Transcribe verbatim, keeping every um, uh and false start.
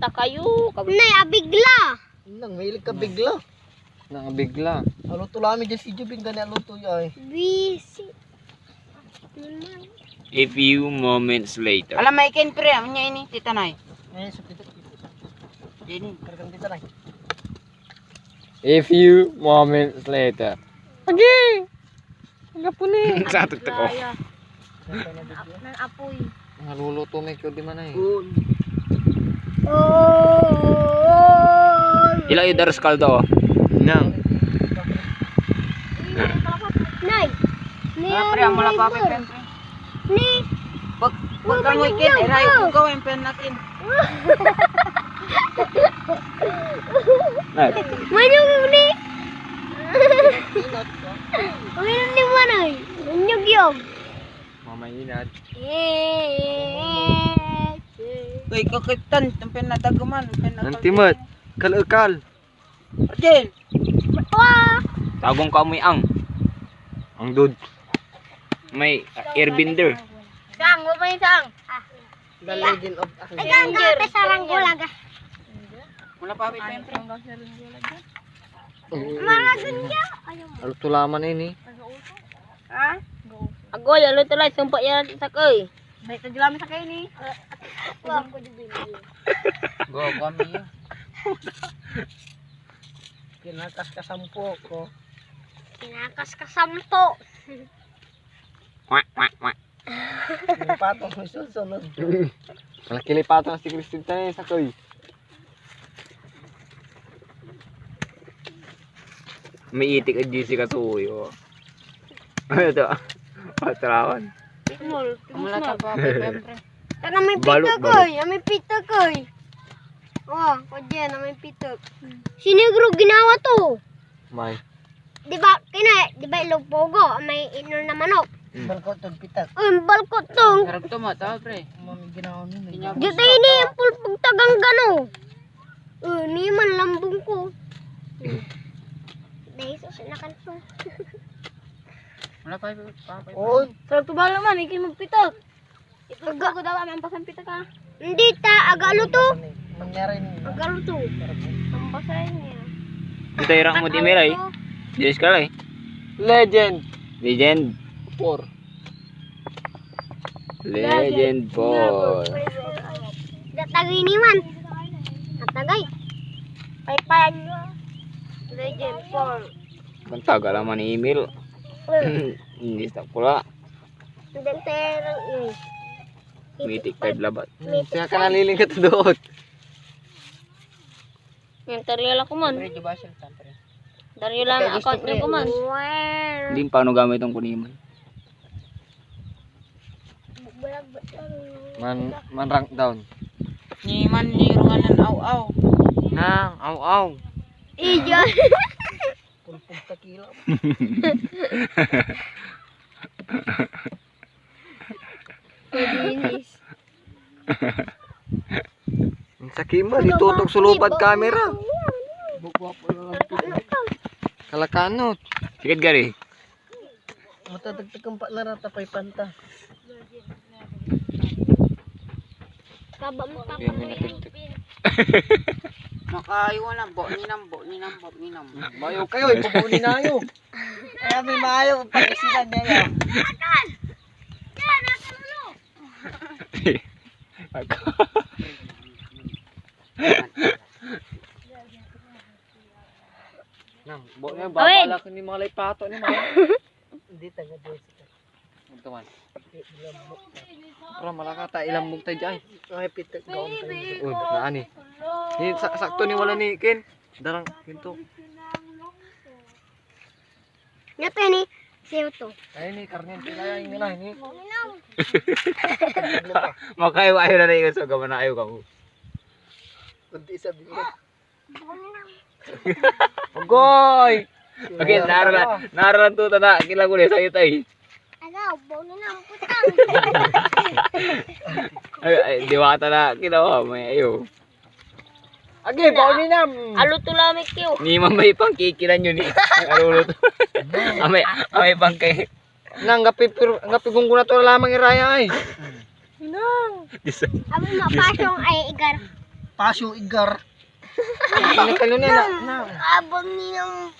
ta kayo. Kab- Nay, abigla. Nang, mahilig ka bigla. Nang bigla. Aluto la mi diad si Jubin, gani aluto ya ay. Busy. A few moments later. Alam mo, ikin, pre, amo niya ini, titanay. Eh, so, kita, kita. Ini. Kargan titanay. A few moments later. Agi! Ang gapo ni. Sa tuktok ko. Yaya. Nan apoy. Naluluto may kyo di man ay. Kun. Ila yung daros kaldo, oh. Nang. Nay. Ah, pre, ang malapapit yan, pre. Ni. Pag, pag kamoy kin, iray ko gawin pen natin. Nay. Manyog ni. Uminom ni Manoy. Manyog yun. Mamainat. Eh, eh, eh, eh. Uy, kakitan, tampen na daguman, pen na Antimat. Kal-ekal. Arjen! Wa! Tagong ka may ang. Ang dud. May, uh, airbender. Sang, wa may sang. Ah. The Legend of Ang Ay, ganda, Ranger. Te, sarang gulaga. Wala pa, may tempo. Maragan niya. Ayaw mo. Aluto la man ini. Ha? Agoy, aluto la, sumpa yan sa koy. May taglaman sa kayo ni. Go, go, Mio. Kinakas ka sampo ko. Kinakas ka sampo. Kwak, kwak, kwak. Yung patong may susunod. Malaki na yung patong si Christine tayo, sa koy. May itik a G C ka tuyo. Ano to? Patrawan. Tikmol. Tikmol. Amala ka pa, siyempre. Tara, may Balot, pitok, balot. Oy. Ah, may pitok, oy. Oh, ko dyan, ah, may pitok. Si Negro ginawa to. May. Di ba, kina, di ba ilog pogo, may inul na manok? Mm. Balkot ton pitak. Ay, balkot to. Sarap to, mata, pre. Mami, ginawa mo, may Kanya- Dito ini yung pulpog tagang gano. Oh, ni man lambong ko. Dahil sa sinakan ko. Wala pa, pa, pa, pa. Oo. Sarap to bala man, ikin magpitak. Aga- Ito ko daw, ang pasan pitak, ah. Hindi ta, aga luto. Nangyari niya. Aga luto. Ang pasan niya. Ito yung mo di Miray. Dilis ka lang eh. Legend. Legend. Four. Legend four. Datagay ni man. Datagay. Paypayan nyo. Legend four. Ang tagal naman ni Emil. Hmm. Hindi sa pula. Dentero, eh. Mitik five labat. Hmm, siya ka nalilingkat doon. Yan, Dario la ko man. Pre, di ba siya tan, pre? Dario la na account niyo ko man. Hindi, paano gamit ang kuniman? Man, man rank down. Ni man ni Ruanan aw-aw. Nang, aw-aw. Iya. Pulpog takila. Malinis. Ang sakit mo, itutok so lupad camera. Kalakanot. Sige, Gary. Matadagdag ang pa-, narata pa'y panta. Kaba mo, Papa. Yan, may natagdag. Makaayo na, bo, ninam, bo, ninam, bo, ninam. Mayo kayo, ipupunin na yo. Kaya may mayo, pag-isipan niya yan. Ako. Nang, bo niya, Awid! Babalak ni mga lay pato ni mga. Hindi, taga Jessica. Ito man. Pero malaka ta, ilambog tayo dyan. Ay, pitik doon tayo. Uy, naan eh. Ni, sa-, sakto ni wala ni Ken. Darang, ginto. Ito ni, siyo to. Ay, ni, karne, kaya yung nila, ni. Makaiwa, ayaw na na yung sa gama na ayaw ka mo. Kundi sabi ko. Agoy! Okay, naralan, naralan to, tanda. Kila ko na sa'yo, tay. Ano, bono na ang putang. Ay, ay, diwata na, kila ko, may ayo. Agi, bono na. Alo to lamig yo. Ni mamay pang kikiran yun, eh. Ang arulo to. Amay, amay pang kay Nang, gapi pir-, gapi gunggona to lamang iraya ay. Nang. Disa. Abi mapasyong ay igar. Pasyo, Edgar. Pinakalo na, na, na. Abang nilang